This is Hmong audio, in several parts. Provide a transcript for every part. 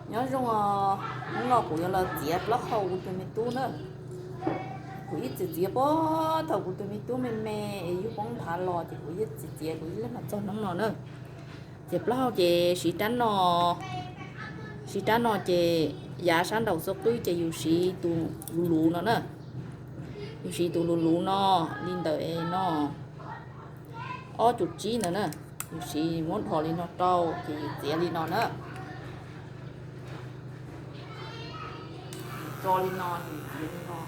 Nyob zoo os, hnub no kuv yuav los txiav plaub hau kuv tus me tub na. Kuv ib txwm txiav puag thaum kuv tus me tub me me es yug poob nthav los ces kuv ib txwm txiav, kuv ib leeg mas txog hnub no na. Txiav plaub hau ces siv rab no, siv rab no ces yav sab nraum xub qwb ces yus siv tus luv luv no na. Yus siv tus luv luv no, li ntawm es no ob cum tsib ntawd na. Yus siv muab dhos li no rau ces yus txiav li no na. Tso li no, yus txiav li no.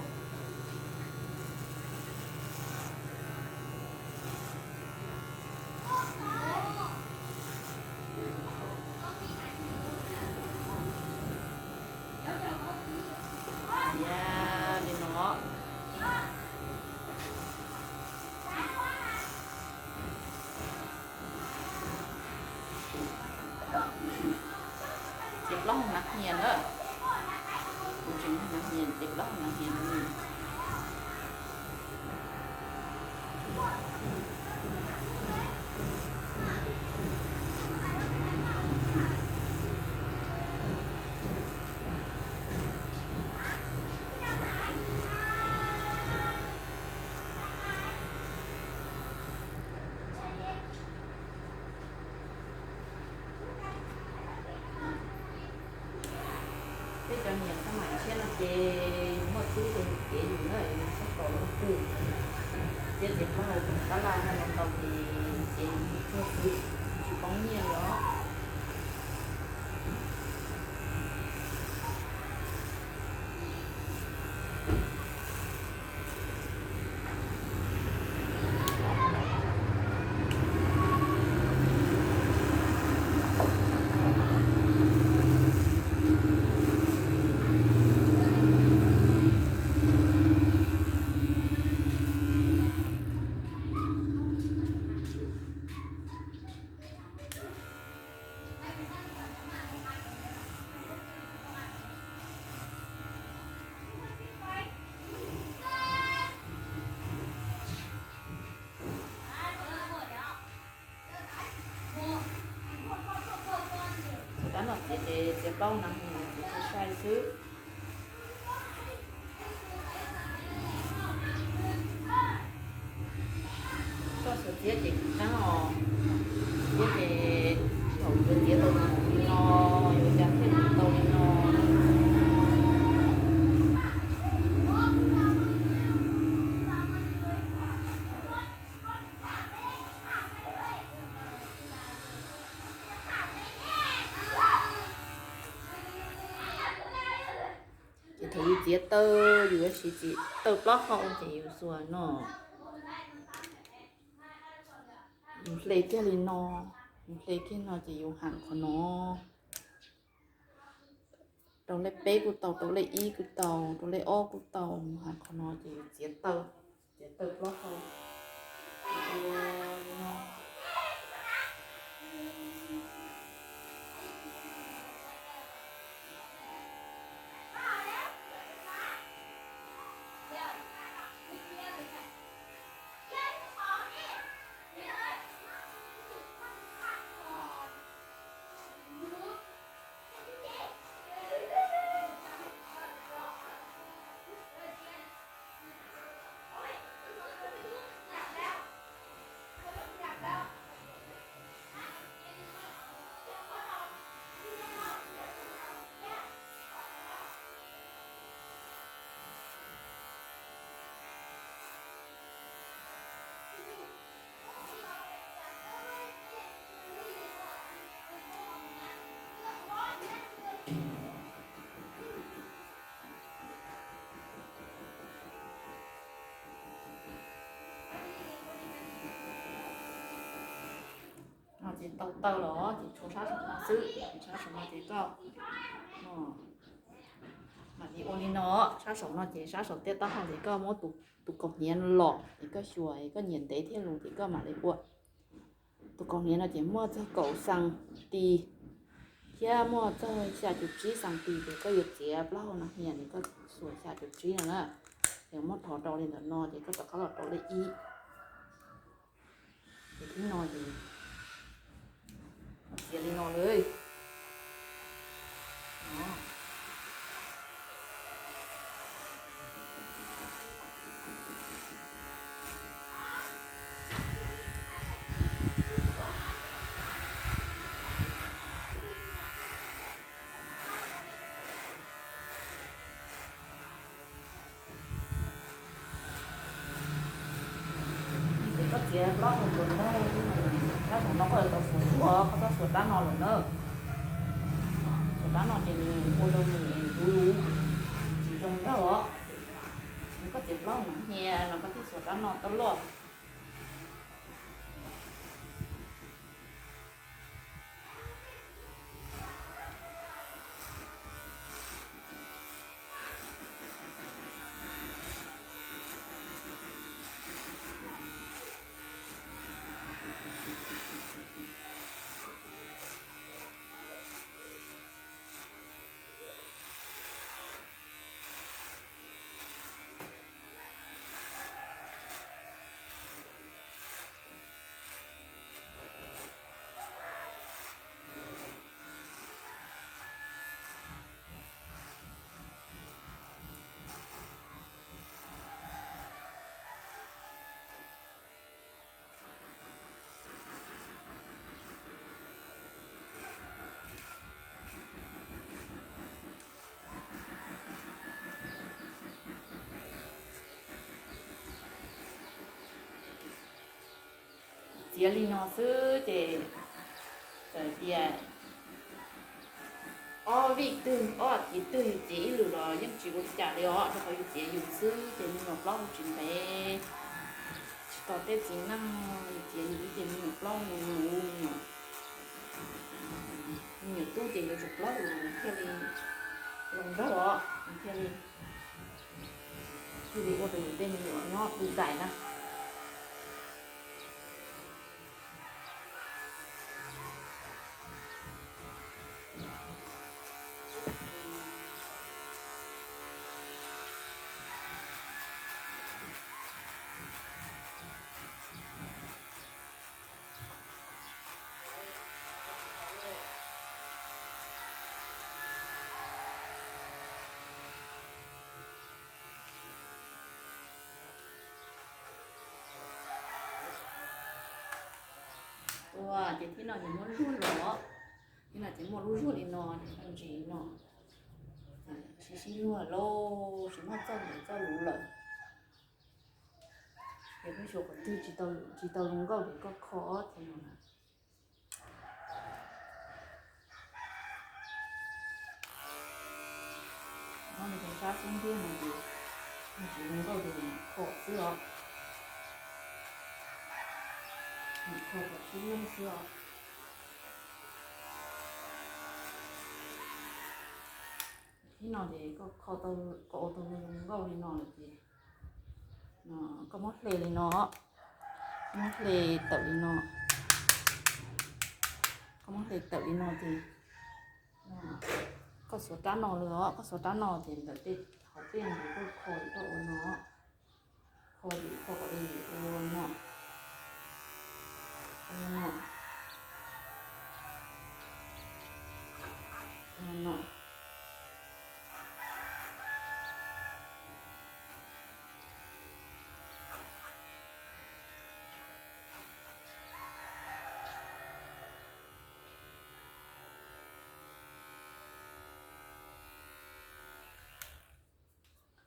Txiav li no. Txiav plaub hau hnav hnias na. Kuv tseem hnav hnias, txiav plaub hau hnav hnias na. Peb cov niam txaj maim tshiab no ces yus muaj tub ces yus kev yus na, yus txhob tos leej twg. Thiab txiav plaub hau tab laj no los tau ces kev yus tuag xwb, tsis poob nyiaj li os. Tab no txiav ces txiav plaub hau hnav hnias txiav sai sai xwb. Koj xav txiav ces kuv txhab os. Txiav ces thaum yuav txiav tau li no, yuav cas thiaj tau li no. Ces thaum yus txiav taw, yus yuav siv txiav taw plaub hau ces yus xuas no, yus hle kiag li no, yus hle kiag no ces yus heem qhov no. Rau lej peb kuj tau, rau lej ib kuj tau, rau lej ob kuj tau, yus heem qhov no ces yus txiav taw, txiav taw plaub hau. Ces tau taw los ces tshuav sab saum no xwb, sab saum no ces koj mam li ua li no, sab saum no ces sab saum tej taub hau ces koj muab tus kaus hniav los ces koj xyuas es koj nyiam ntev thiab lus ces koj mam li ua. Tus kaus hniav no ces muaj txog kaum xas tis thiab muaj txog xya cum tsib xas tis ces koj yuav txiav plaub hau hnav hnias ces koj xuas xya cum tsib no na. Ces muab dhos rau li ntawm no ces koj rov qab los rau lej ib. Ces thib no ces txiav li no lawm. Txiav plaub hau tsuas nraug, rab tom no koj yuav tau xuas zuag, koj txhob xuas rab no lawm na. Xuas rab no ces nws ua rau nws luv luv, tsis zoo nraug os. Koj txiav plaub hau hnia los koj thiaj xuas rab no tau loj. Txiav li no xwb ces txawm tias ob vij twg ob txiv twg yus txiav ib lwm los yeej tsis ua li cas li os, rau qhov yus txiav yus xwb ces me nyuam plaub hau tsis ntev, tsis tau tej txiv neej, yus txiav yus xwb ces me nyuam plaub hau luv luv, me nyuam tub ces yuav tsum plaub hau luv luv thiaj li zoo nraug os, thiaj li, thiaj li ua rau yus tej me nyuam nyob du dais na. Ua ces thib no ces muab zuag los, thib no ces muaj lub zuag li no, ntsis no, sib sib zuag lauj, tsis muaj txoj ntawd txoj luv lawm. Ces peb xyuas qhov twg tsis tau zoo nkauj ces koj kho thiab no na. Nws sab xub ntiag no ces nws tsis zoo nkauj ces kho xwb os, kho kom sib luag xwb os. Thib no ces koj kho tau, koj ua tau zoo nkauj li no lawm ces koj muab hle li no, muab hle tawm li no, koj muab hle tawm li no ces koj xuas rab no lawm os, koj xuas rab no ces ntawm tej qhov tiaj ntawd koj kho ces koj ua no, kho ces kho kom li ua no, ua no, ua no.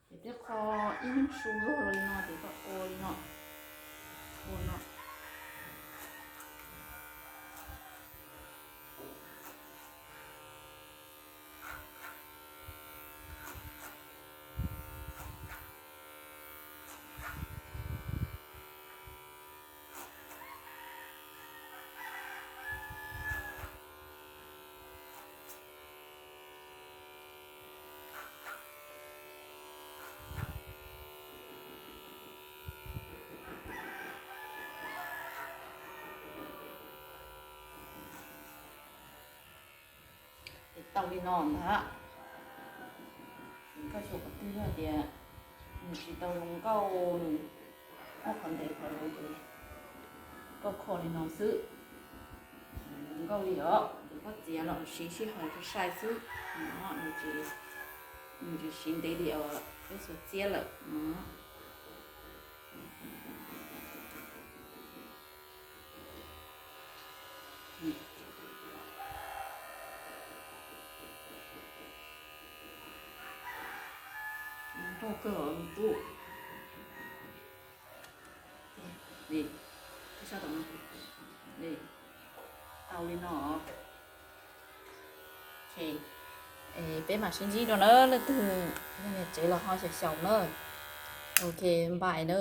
Ces thiaj kho ib hnub su luag li no ces koj ua li no, ua no. Ces tau li no ntag. Koj xyuas qhov twg yog tias nws tsis tau zoo nkauj, nws muaj qhov ntev qhov luv ces koj kho li no xwb. Zoo nkauj li os, ces koj txiav los siv sij hawm sai sai xwb. Nws tsis siv ntev li os, peb xuas txiab lawm. Nkauj kawg os tub. Li, Tau li no. Ok, peb mam sib ntsib dua na, leej twg yog niam tsev los ho xyaum xyaum na. Ok, bye na.